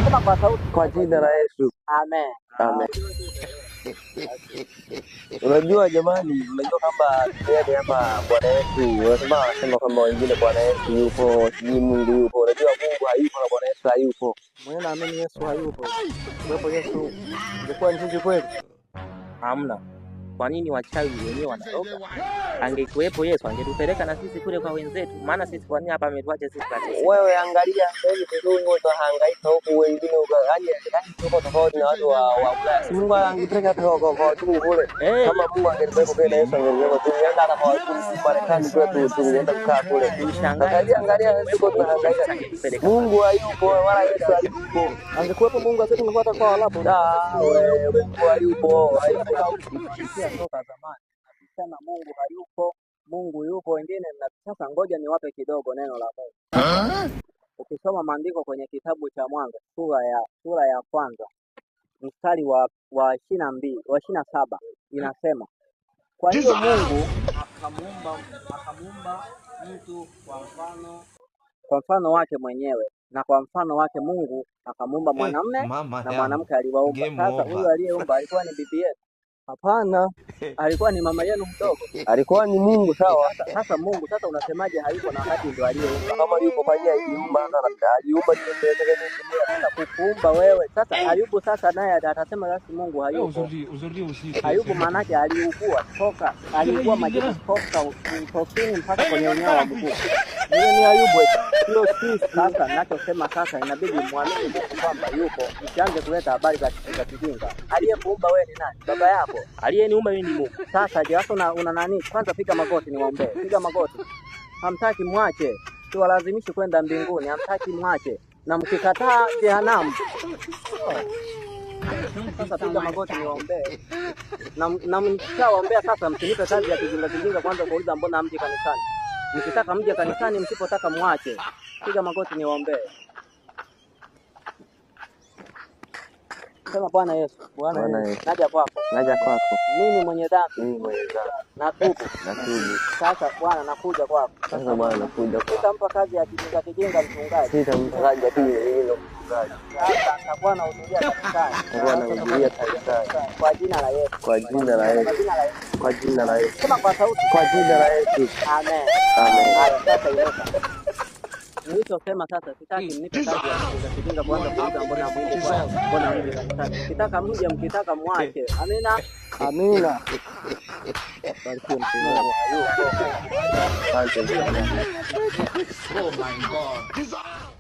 Sema kwa sauti. Kwa jina la Yesu. Amen. Amen. Unajua jamani, unajua kwamba duniani hapa Bwana Yesu, wanasema wanasema kwamba wengine Bwana Yesu yupo, sijui Mungu yupo. Unajua Mungu hayupo na Bwana Yesu hayupo. Mwenyewe naamini Yesu hayupo. Kuwepo Yesu ingekuwa nzuri kweli. Hamna. Kwa nini wachawi wenyewe wanaroga? Angekuwepo Yesu angetupeleka na sisi kule kwa wenzetu, maana sisi kwa nini hapa ametuacha sisi kateseke? Wewe angalia sasa hivi vizuri, wote wahangaika huku, wengine huko, yaani yaani tuko tofauti na watu wa Ulaya. Si Mungu angepeleka hata kwa wazungu kule. Eh, Kama Mungu angelipeleka kule na Yesu angelipeleka, tungeenda hata kwa wazungu Marekani kule tungeenda kukaa kule. Sasa ushangae hivi angalia sisi tuko angekuwepo Yesu tunahangaika. angetupeleka Mungu hayupo wala Yesu hayupo. Angekuwepo Mungu asije tungekuwa hata kwa Waarabu. Ah, wewe Mungu hayupo, hayupo. Tunasikia toka zamani. Sana Mungu hayupo, Mungu yupo, wengine mna. Sasa ngoja niwape kidogo neno la Mungu. Ukisoma maandiko kwenye kitabu cha Mwanzo sura ya kwanza mstari wa 22 wa 27 inasema, kwa hiyo Mungu akamuumba mtu kwa mfano wake mwenyewe, na kwa mfano wake Mungu akamuumba mwanamume Mama na yangu, mwanamke aliwaumba. game Sasa huyu over. aliyeumba alikuwa ni bibi yetu? Hapana, Alikuwa ni mama yenu mdogo? alikuwa ni Mungu sawa. Sasa Mungu sasa unasemaje hayupo na wakati ndio aliyeumba? Kama yupo kwa nini alijiumba sasa? Aliumba Sasa kukuumba wewe sasa, Ayubu sasa naye atasema basi Mungu hayupo. Aujourd'hui aussi, c'est Ayubu c'est maanake aliugua toka aliugua majipu toka utosini mpaka kwenye unyao wa mguu. Yule ni Ayubu eti. Sio sisi. Sasa nachosema sasa, inabidi muamini Mungu kwamba yupo, msianze kuleta habari za kijinga. Aliyekuumba wewe ni nani? Baba yako. Aliyeniumba mimi ni Mungu. Sasa je, sasa una nani? Kwanza piga magoti niwaombee, piga magoti. Hamtaki mwache, siwalazimishi kwenda mbinguni. Hamtaki mwache, na mkikataa jehanamu. Sasa piga magoti niwaombee, na mkishawaombea sasa, msinipe kazi ya kijinga kijinga kwanza kuuliza mbona hamji kanisani. Mkitaka mje kanisani, msipotaka mwache. Piga magoti niwaombee. Sema Bwana Yesu, Bwana Yesu, naja kwako, naja kwako mimi mwenye dhambi, mimi mwenye dhambi, natubu. natubu. Sasa Bwana nakuja kwako. Sasa Bwana nakuja kwako. Sitampa kazi ya kijinga kijinga mchungaji. Sitampa kazi ya kijinga kijinga mchungaji. Sasa nitakuwa nahudhuria kanisani. Nitakuwa nahudhuria kanisani. Kwa jina la Yesu. Kwa jina la Yesu. Kwa jina la Yesu. Kwa jina la Yesu. Sema kwa sauti. Kwa jina la Yesu. Amen. Amen. Haya, sasa inuka. Nilichosema sasa, sitaki mnipe kazi ya kijinga kijinga kuanza kuuliza mbona mwingi kwa mbona mwingi kanisani. Mkitaka mje, mkitaka mwache. Amina. Amina. Barikiwe mchungaji. Asante. Oh my God.